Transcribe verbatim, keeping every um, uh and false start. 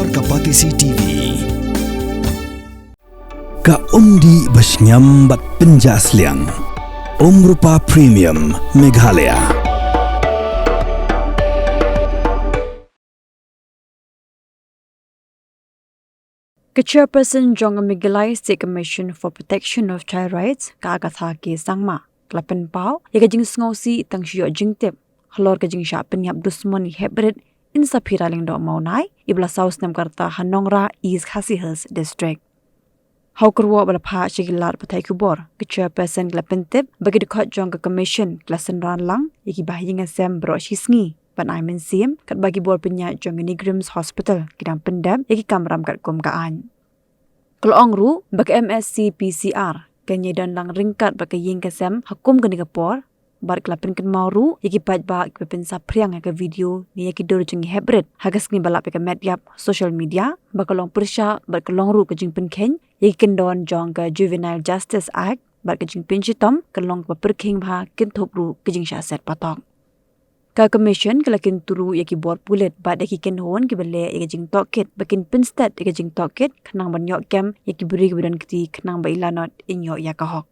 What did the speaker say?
Ka Patisi T V. Ka umdih ba shngiam bad pynjah sliang. Umrupa Premium Meghalaya. Ka chairperson jong ka Meghalaya State Commission for Protection of Child Rights, ka Agatha K Sangma, ka la pynpaw ïa ka jingsngewsih tang shu ïoh jingtip halor ka jingshah pynïap dusmon ïa ki heprit Insapira Lyngdoh Mawnai, iba la saw snem ka rta ha Nongrah, East Khasi Hills District. Ha u kyrwoh ba la phah sha ki lad pathai khubor, ka chairperson ka la pyntip ba ki dkhot jong ka commission ki la synran lang ïa ki ba ha ïing ha sem baroh shi sngi ban ai mynsiem, katba ki bor pynïaid jong ka NEIGRIHMS Hospital ki dang pyndep ïa ki kamram katkum ka aiñ. Ka la ong ruh ba ka M S C P C R kan ïai don lang ryngkat bad ka ïing ka sem ha kum kane ka por, bad ka la pynkynmaw ruh ïa ki paidbah kiba pynsaphriang ïa ka video ne ïa ki dur jong ki heprit ha ka sngi ba lap ïa ka met ïap, social media, ba ka long pyrshah bad ka long ruh ka jingpynkheiñ ïa ki kyndon jong ka Juvenile Justice Act, bad ka jingpynshitom ka long kaba pyrkhing bha, kynthup ruh ka jingshah set patok. Ka commission ka la kyntu ruh ïa ki bor pulit bad ïa ki kynhun kiba leh ïa ka jingtohkit ba kin pynsted ïa ka jingtohkit khnang ban ïoh kem ïa ki briew kiba don kti khnang ba i lanot in ïoh ïa ka hok.